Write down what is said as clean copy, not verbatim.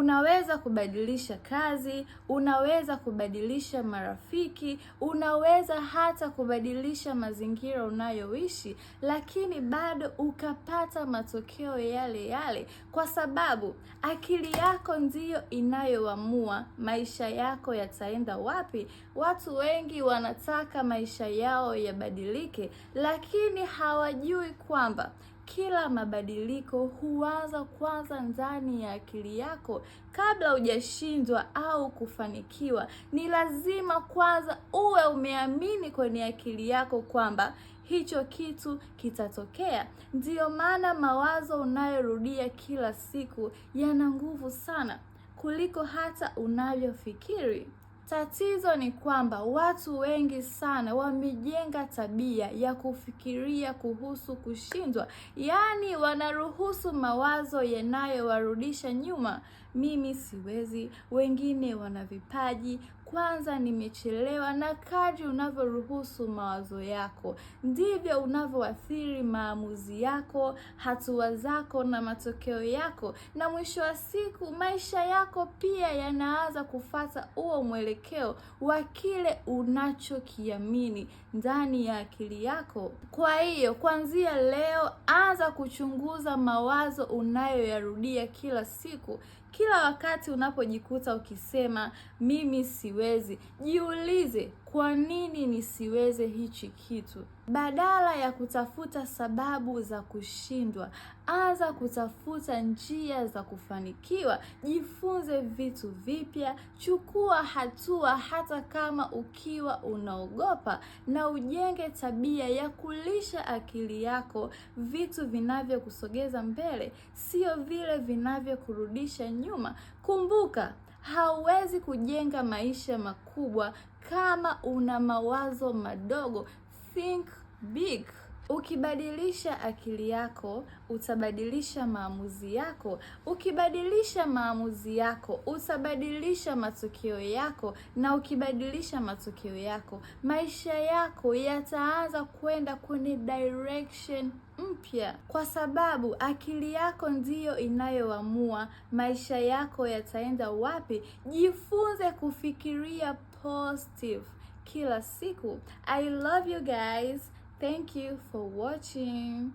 Unaweza kubadilisha kazi, unaweza kubadilisha marafiki, unaweza hata kubadilisha mazingira unayoishi, lakini bado ukapata matokeo yale yale, kwa sababu akili yako ndiyo inayoamua maisha yako yataenda wapi. Watu wengi wanataka maisha yao yabadilike, lakini hawajui kwamba kila mabadiliko huanza kwanza ndani ya akili yako. Kabla hujashindwa au kufanikiwa, ni lazima kwanza uwe umeamini kwenye akili yako kwamba hicho kitu kitatokea. Ndiyo maana mawazo unayorudia kila siku yana nguvu sana kuliko hata unavyofikiri. Tatizo ni kwamba watu wengi sana wamejenga tabia ya kufikiria kuhusu kushindwa, yaani wanaruhusu mawazo yanayowarudisha nyuma. Mimi siwezi, wengine wana vipaji, kwanza nimechelewa. Na kadri unavyoruhusu mawazo yako, ndivyo unavyoathiri maamuzi yako, hatua zako na matokeo yako, na mwisho wa siku maisha yako pia yanaanza kufata huo mwelekeo wa kile unachokiamini ndani ya akili yako. Kwa hiyo kuanzia leo, anza kuchunguza mawazo unayoyarudia kila siku. Kila wakati unapojikuta ukisema mimi siwezi, jiulize kwa nini nisiweze hichi kitu? Badala ya kutafuta sababu za kushindwa, anza kutafuta njia za kufanikiwa. Jifunze vitu vipya, chukua hatua hata kama ukiwa unaogopa, na ujenge tabia ya kulisha akili yako vitu vinavyokusogeza mbele, sio vile vinavyokurudisha nyuma. Kumbuka, hauwezi kujenga maisha makubwa kama una mawazo madogo. Think big. Ukibadilisha akili yako, utabadilisha maamuzi yako. Ukibadilisha maamuzi yako, utabadilisha matokeo yako, na ukibadilisha matokeo yako, maisha yako yataanza kwenda kwenye direction mpya, kwa sababu akili yako ndiyo inayoamua maisha yako yataenda wapi. Jifunze kufikiria positive kila siku. I love you guys. Thank you for watching.